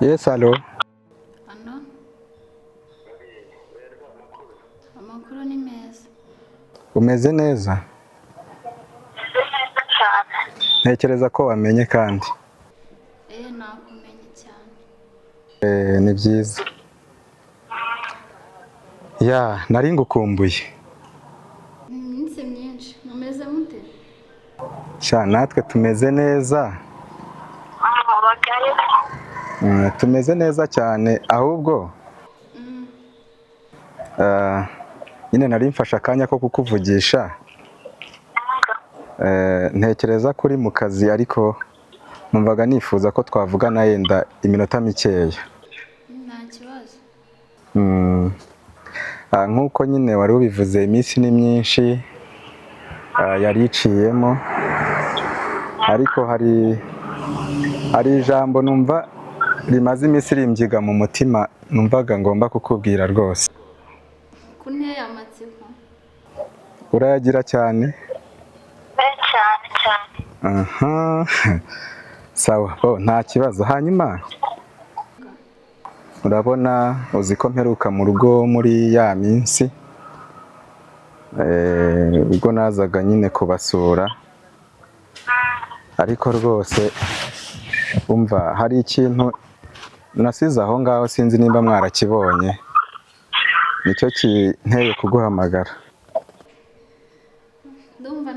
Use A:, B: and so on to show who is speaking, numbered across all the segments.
A: Yes, allo.
B: Hano amakuru ni meza.
A: Umeze neza?
C: Neza cyane.
A: Ntekereza ko wamenye kandi.
B: Nakumenye cyane.
A: Ni byiza. Ya, nari ngukumbuye.
B: Iminsi myinshi, mumeze mute?
A: Sha, natwe tumeze neza.
C: Abagari.
A: Tumeze neza cyane ahubwo nyine nari mfashe akanya ko kukuvugisha. Ntekereza ko uri mu kazi ariko numvaga nifuza ko twavugana yenda iminota mikeya.
B: Nta kibazo.
A: Nk'uko nyine wari ubivuze, iminsi ni myinshi yari iciyemo, ariko hari ijambo numva rimaze iminsi rimbyiga mu mutima, numvaga ngomba kukubwira rwose.
B: Kunteye amatsiko.
A: Urayagira cyane?
C: Cyane cyane.
A: Aha, sawa, bo nta kibazo. Hanyuma urabona, uzi ko mperuka mu rugo muri ya minsi, ubwo nazaga nyine kubasura, ariko rwose umva hari ikintu nasize aho ngaho, sinzi nimba mwarakibonye, nicyo kinteye kuguhamagara.
B: Ndumva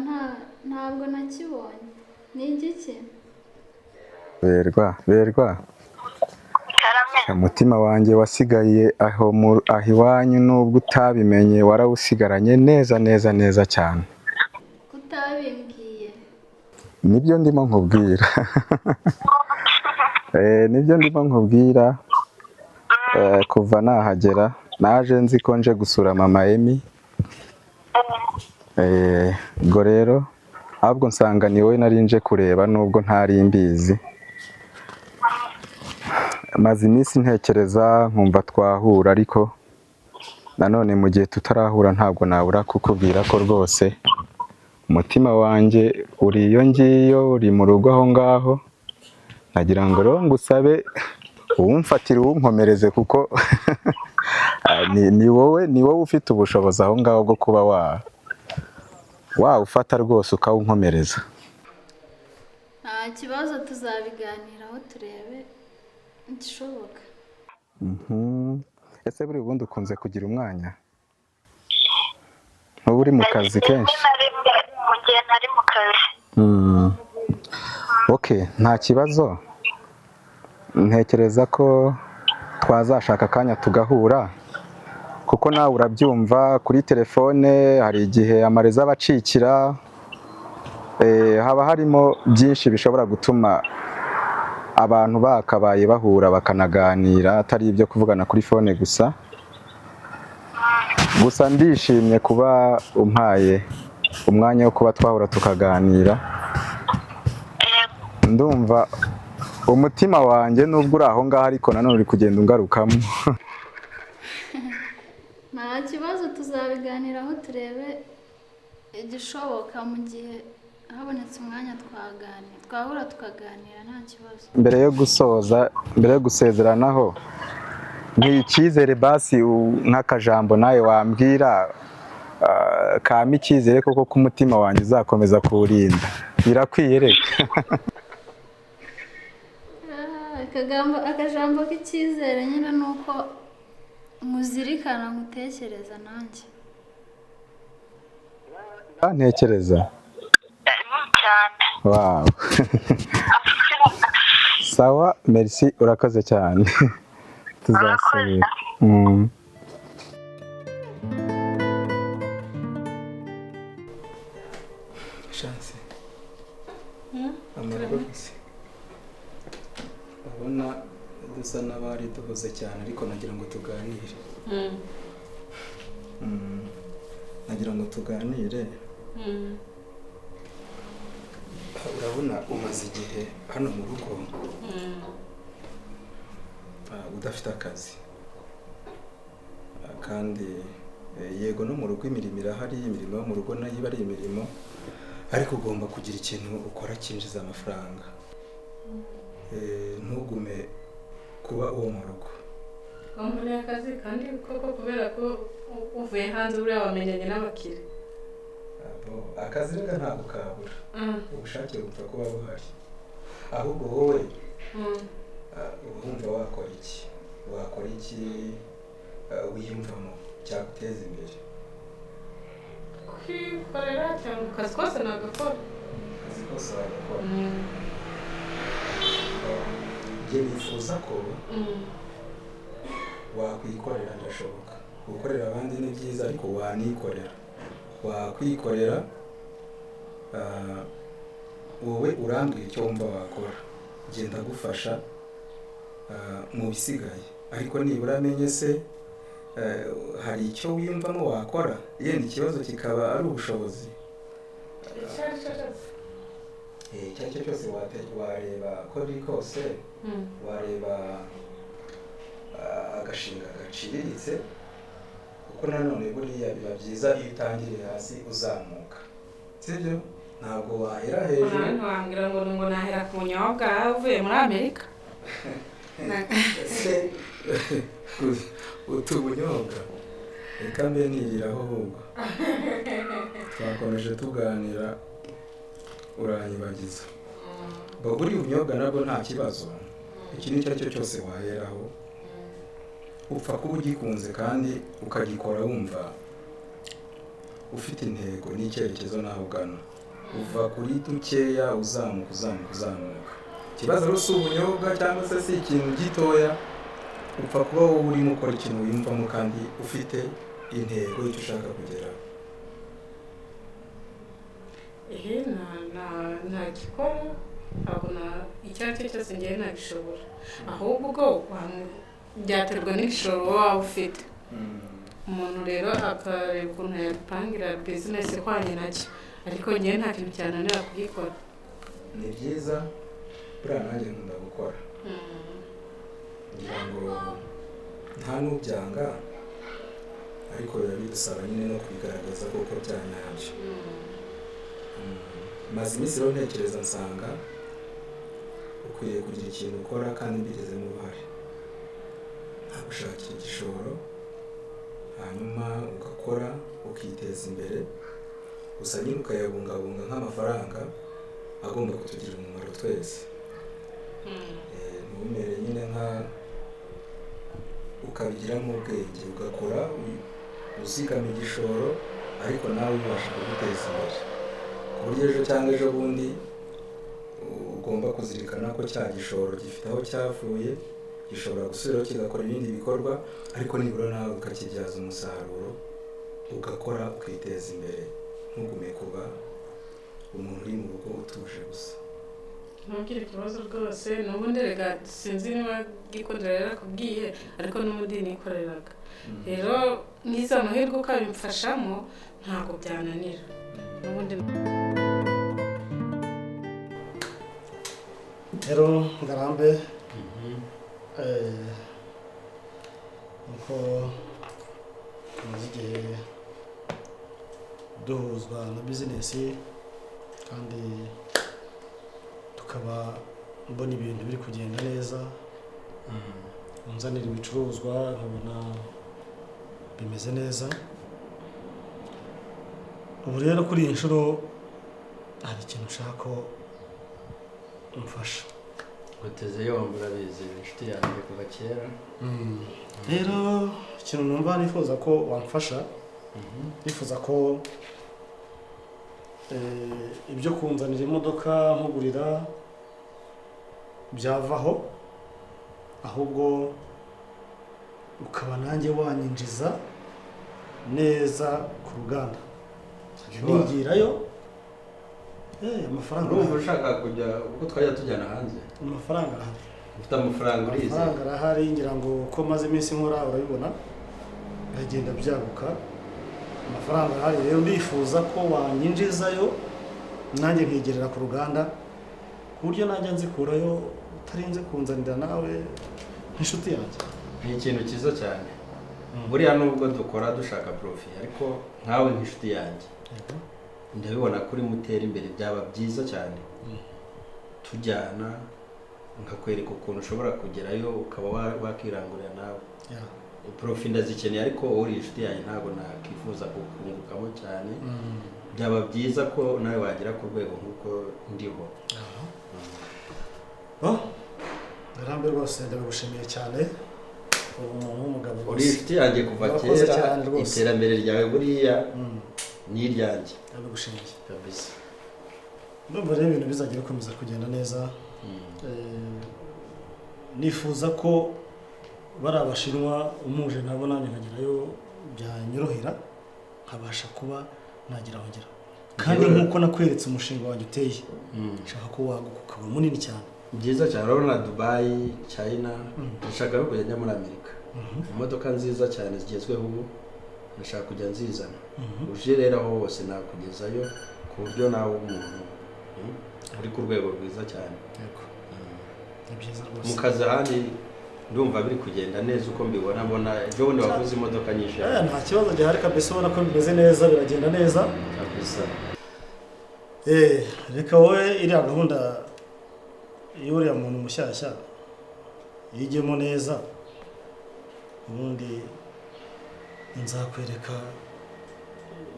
B: ntabwo nakibonye. Ni igiki?
A: Berwa, berwa.
C: Karame.
A: Umutima wanjye wasigaye aho aho iwanyu, nubwo utabimenye warawusigaranye neza neza neza cyane.
B: Kutabimbwiye.
A: Nibyo ndimo nkubwira. Nibyo ndimo nkubwira. Kuva nahagera naje nzi ko nje gusura mama Emi. Ubwo rero ahubwo nsanga ni wowe nari nje kureba nubwo ntari mbizi. Maze iminsi ntekereza nkumva twahura, ariko nanone mu gihe tutarahura ntabwo nabura kukubwira ko rwose umutima wanjye uri iyo ngiyo, uri mu rugo aho ngaho. Nagira ngo rero ngusabe uwumfatire uwunkomereze, kuko ni wowe ufite ubushobozi aho ngaho bwo kuba wawufata rwose ukawunkomereza.
B: Nta kibazo, tuzabiganiraho turebe igishoboka.
A: Ese buri ubundi ukunze kugira umwanya? Ntuba uri mu kazi kenshi?
C: Rimwe na rimwe mu gihe nari mu kazi.
A: Ok, nta kibazo. Ntekereza ko twazashaka akanya tugahura, kuko nawe urabyumva, kuri telefone hari igihe amarezo aba acikira, haba harimo byinshi bishobora gutuma abantu bakabaye bahura bakanaganira, atari ibyo kuvugana kuri phone gusa. Gusa ndishimye kuba umpaye umwanya wo kuba twahura tukaganira. Ndumva umutima wanjye nubwo uri aho ngaho ariko nanone uri kugenda ungarukamo.
B: Nta kibazo, tuzabiganiraho turebe igishoboka. Mu gihe habonetse umwanya twaganira, twahura tukaganira, nta kibazo.
A: Mbere yo gusoza, mbere yo gusezeranaho, ni icyizere basi, nk'akajambo nawe wambwira kampa icyizere koko ko umutima wanjye uzakomeza kuwurinda. Birakwiye reka.
B: Akajambo k'icyizere nyine ni uko muzirikana, mutekereza nanjye.
A: Ntekereza.
C: Cyane.
A: Wow, sawa, merci, urakoze cyane, tuzasubira. Chance, amarwa gusa ndabona dusa n'abari duhuze cyane, ariko nagira ngo tuganire. Nagira ngo tuganire. Urabona umaze igihe hano mu rugo udafite akazi, kandi Yego, no mu rugo imirimo irahari, imirimo yo mu rugo nayo iba ari imirimo, ariko ugomba kugira ikintu ukora cyinjiza amafaranga. Ntugume kuba uwo mu rugo.
D: Wamboneye akazi kandi koko, kubera ko uvuye hanze buriya wamenyanye n'abakire.
A: Abo, akazi reka ntabwo kabura, ubushake bupfa kuba buhari. Ahubwo wowe uba wumva wakora iki? Wakora iki wiyumvamo cyaguteza imbere?
D: Kwikorera cyangwa akazi kose nagakora.
A: Akazi kose wagakora. Njye nifuza ko wakwikorera. Birashoboka, gukorera abandi ni byiza, ariko wanikorera, wakwikorera. Wowe urambwira icyo wumva wakora, genda gufasha mu bisigaye, ariko nibura amenye se hari icyo wiyumvamo wakora, yenda ikibazo kikaba ari ubushobozi.
D: Icyo ari cyo cyose.
A: Icyo ari cyo cyose wareba uko biri kose, wareba agashinga gaciriritse, kuko nanone buriya biba byiza iyo utangiriye hasi uzamuka, sibyo? Ntabwo wahera
D: Nawe
A: hejuru.
D: ntiwambwira ngo nahera ku bunyobwa uvuye muri Amerika.
A: Ese utu bunyobwa, reka mbe niriraho, ahubwo twakomeje tuganira uranyibagiza. Bo buriya ubunyobwa nabwo nta kibazo, ikintu icyo ari cyo cyose waheraho, upfa kuba ugikunze kandi ukagikora wumva ufite intego n'icyerekezo n'aho ugana, uva kuri dukeya uzamuka, uzamuka, uzamuka. Ikibazo rero si ubunyobwa cyangwa se si ikintu gitoya, upfa kuba wowe urimo ukora ikintu wiyumvamo kandi ufite intego y'icyo ushaka kugeraho.
D: Ehe, nagikora, ntabwo na icyo ari cyo cyose ngewe nagishobora, ahubwo byaterwa n'igishoro waba ufite. Umuntu rero akareba ukuntu yapangira bizinesi ihwanye nacyo, ariko ngewe nta kintu cyananira kugikora.
A: Ni byiza, buriya nanjye nkunda gukora, ngira ngo nta n'ubyanga, ariko biba bidusaba nyine no kubigaragaza koko bya nyabyo. Maze iminsi rero ntekereza, nsanga ukwiriye kugira ikintu ukora kandi mbigizemo uruhare, nkagushakira igishoro, hanyuma ugakora ukiteza imbere, gusa nyine ukayabungabunga nk'amafaranga agomba kutugirira umumaro twese. Ntumere nyine nka ukabigiramo ubwenge, ugakora uzigama igishoro, ariko nawe ubasha kuguteza imbere, ku buryo ejo cyangwa ejo bundi ugomba kuzirikana ko cya gishoro gifite aho cyavuye, gishobora gusubiraho kigakora ibindi bikorwa, ariko nibura nawe ukakibyaza umusaruro, ugakora ukiteza imbere, ntugume kuba umuntu uri mu rugo utuje gusa.
D: Ntugire ikibazo rwose. N'ubundi rega sinzi niba Gikundiro yarakubwiye, ariko n'ubundi nikoreraga. Rero ngize amahirwe ukabimfashamo, ntabwo byananira n'ubundi.
E: Rero Ngarambe, nkuko tumaze igihe duhuzwa na bizinesi kandi tukaba mbona ibintu biri kugenda neza, unzanira ibicuruzwa nkabona bimeze neza. Ubu rero kuri iyi nshuro hari ikintu nshaka ko umfasha.
F: Guteze yombi, urabizi, inshuti yanjye kuva kera.
E: Rero ikintu numva nifuza ko wamfasha, nifuza ko ibyo kunzanira imodoka nkugurira byavaho, ahubwo ukaba nanjye wanyinjiza neza ku ruganda, nigirayo amafaranga.
F: Urumva ushaka kujya uko twajya tujyana hanze?
E: Amafaranga arahari.
F: Ufite amafaranga, urize.
E: Amafaranga arahari, ngira ngo ko maze iminsi nkora urabibona biragenda byaguka, amafaranga arahari. Rero ndifuza ko wanyinjizayo nanjye nkigerera ku ruganda, ku buryo najya nzikurayo utarinze kunzanira nawe nk'inshuti yanjye.
F: Ni ikintu cyiza cyane. Buriya nubwo dukora dushaka profit, ariko nkawe nk'inshuti yanjye ndabibona kuri mutera imbere, byaba byiza cyane tujyana nkakwereka ukuntu ushobora kugerayo ukaba wakirangurira nawe. Profit ndazikeneye, ariko uri inshuti yanjye ntabwo nakifuza kukungukamo cyane. Byaba byiza ko nawe wagera ku rwego nk'uko ndiho.
E: Ngarambe rwose ndabigushimiye cyane, uri umuntu w'umugabo
F: Uri inshuti yanjye kuva
E: Urakoze
F: kera,
E: cyane rwose.
F: Iterambere ryawe buriya ni iryanjye.
E: Ndabigushimiye
F: kabisa.
E: Ndumva rero ibintu bizajya bikomeza kugenda neza. Nifuza ko bari abashinwa umuje nabo nanjye nkagerayo byanyorohera, nkabasha kuba nagira aho ngera. Kandi nk'uko nakweretse umushinga wanjye uteye, nshaka ko waguka ukaba munini cyane.
F: Byiza cyane. Urabona Dubai, China, nshaka no kujya njya muri Amerika. Imodoka nziza cyane zigezweho ubu ndashaka kujya nzizana. Uje rero aho hose nakugezayo ku buryo nawe umuntu uri ku rwego rwiza cyane.
E: Yego. Ni byiza rwose.
F: Mu kazi ahandi ndumva biri kugenda neza uko mbibona, mbona ejo bundi waguze imodoka nyinshi.
E: Nta kibazo gihari kabisa, ubona ko bimeze neza, biragenda neza
F: kabisa.
E: Reka wowe iriya gahunda y'uriya muntu mushyashya yigemo neza, ubundi nzakwereka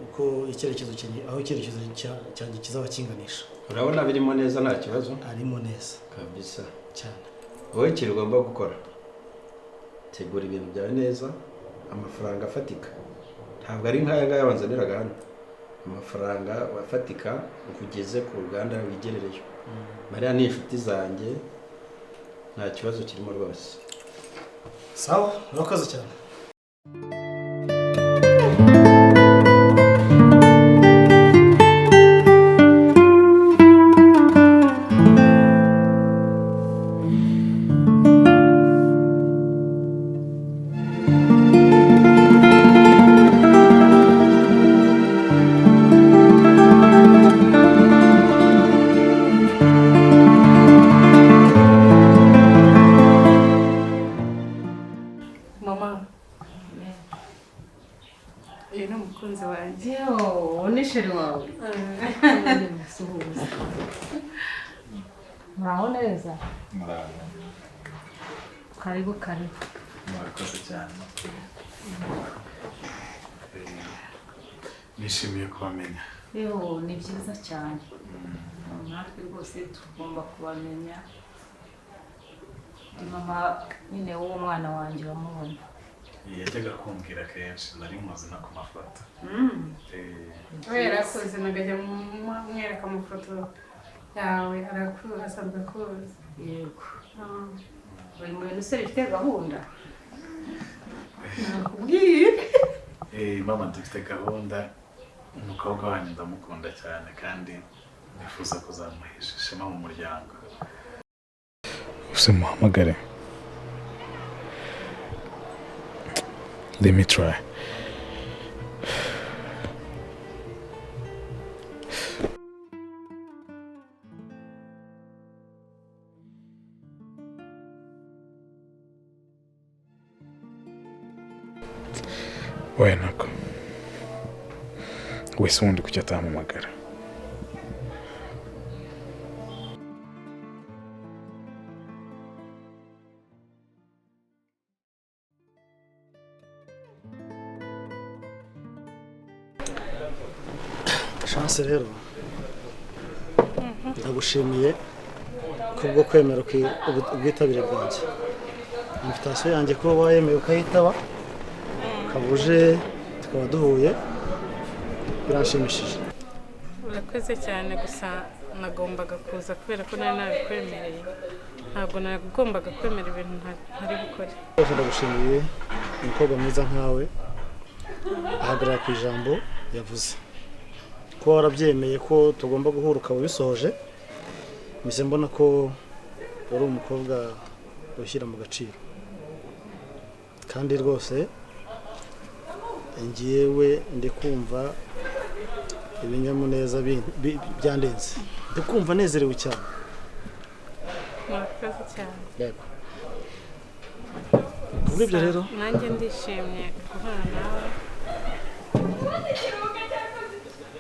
E: uko icyerekezo cyanjye, aho icyerekezo cyanjye kizaba kinganisha.
F: Urabona birimo neza, nta kibazo.
E: Arimo neza
F: kabisa
E: cyane.
F: Wowe ikintu ugomba gukora, tegura ibintu byawe neza, amafaranga afatika, ntabwo ari nk'aya ngaya wanzaniraga hano, amafaranga afatika nkugeze ku ruganda wigerereyo. Mariya ni inshuti zanjye, nta kibazo kirimo rwose.
E: Sawa, urakoze cyane.
D: Mama, uyu ni umukunzi wanjye.
G: Yo, ni sheri wawe. Musuhuza. Muraho neza?
H: Muraho.
G: Karibu karibu.
H: Murakoze cyane. Nishimiye kubamenya.
G: Yo, ni byiza cyane. Natwe rwose tugomba kubamenya. Ndi mama nyine w'uwo mwana wanjye wamubona.
H: Yajyaga kumbwira kenshi, nari muzi no ku mafoto.
D: We yarakuze, nagajya mwereka amafoto yawe, arakuzi, asanzwe akuzi.
G: Yego. Uri mu bintu se bifite gahunda?
D: Nakubwiye.
H: Mama dufite gahunda, umukobwa wanyu ndamukunda cyane kandi nifuza kuzamuhesha ishema mu muryango. Usimuhamagare. Let me try. Oya nako. Wese wundi kuki atampamagara?
E: Chance rero ndagushimiye kubwo kwemera ubwitabire bwanjye. Invitation yanjye kuba wayemeye ukayitaba, ukaba uje tukaba duhuye, biranshimishije.
D: Urakoze cyane, gusa nagombaga kuza kubera ko nari nabikwemereye. Ntabwo nagombaga kwemera ibintu ntari bukore.
E: Rwose ndagushimiye, umukobwa mwiza nkawe ahagarara ku ijambo yavuze. Kuba warabyemeye ko tugomba guhura ukaba ubisohoje, mpise mbona ko uri umukobwa ushyira mu gaciro. Kandi rwose ngewe ndi kumva ibinyamuneza byandenze, ndi kumva nezerewe cyane.
D: Murakoze cyane.
E: Yego. Kubw'ibyo rero
D: Nanjye ndishimye guhura nawe.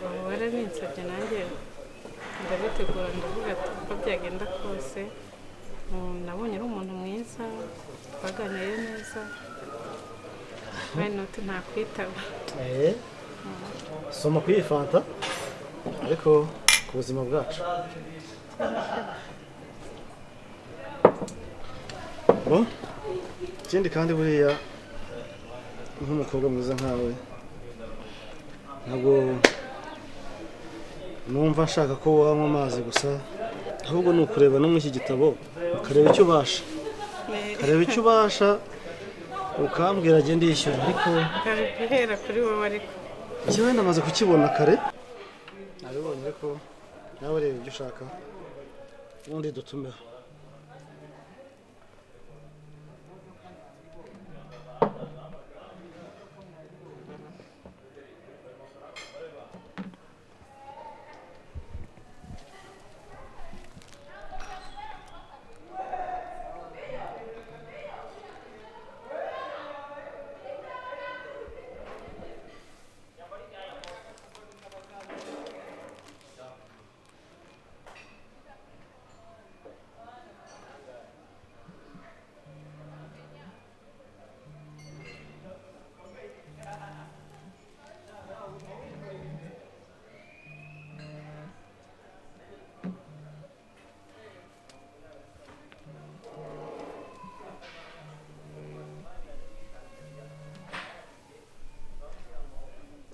D: Ubu warabinsabye nanjye ndabitegura, ndavuga ati uko byagenda kose, nabonye ari umuntu mwiza, twaganiriye neza, why not ntakwitaba.
E: Soma kuri iyi fanta ariko ku buzima bwacu. Bon, ikindi kandi buriya nk'umukobwa mwiza nkawe ntabwo numva nshaka ko wanywa amazi gusa, ahubwo ni ukureba no muri iki gitabo ukareba icyo ubasha, ukareba icyo ubasha ukambwira agende yishyura. Ariko
D: Kari guhera kuri wowe ariko
E: njyewe namaze kukibona kare, nabibonye, ariko nawe reba ibyo ushaka ubundi dutumeho.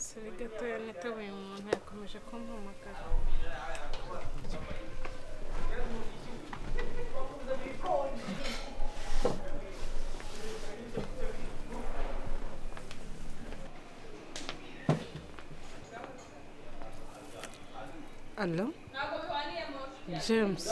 D: Sori gatoya nitabuye, umuntu yakomeje kumpamagara. Allo James.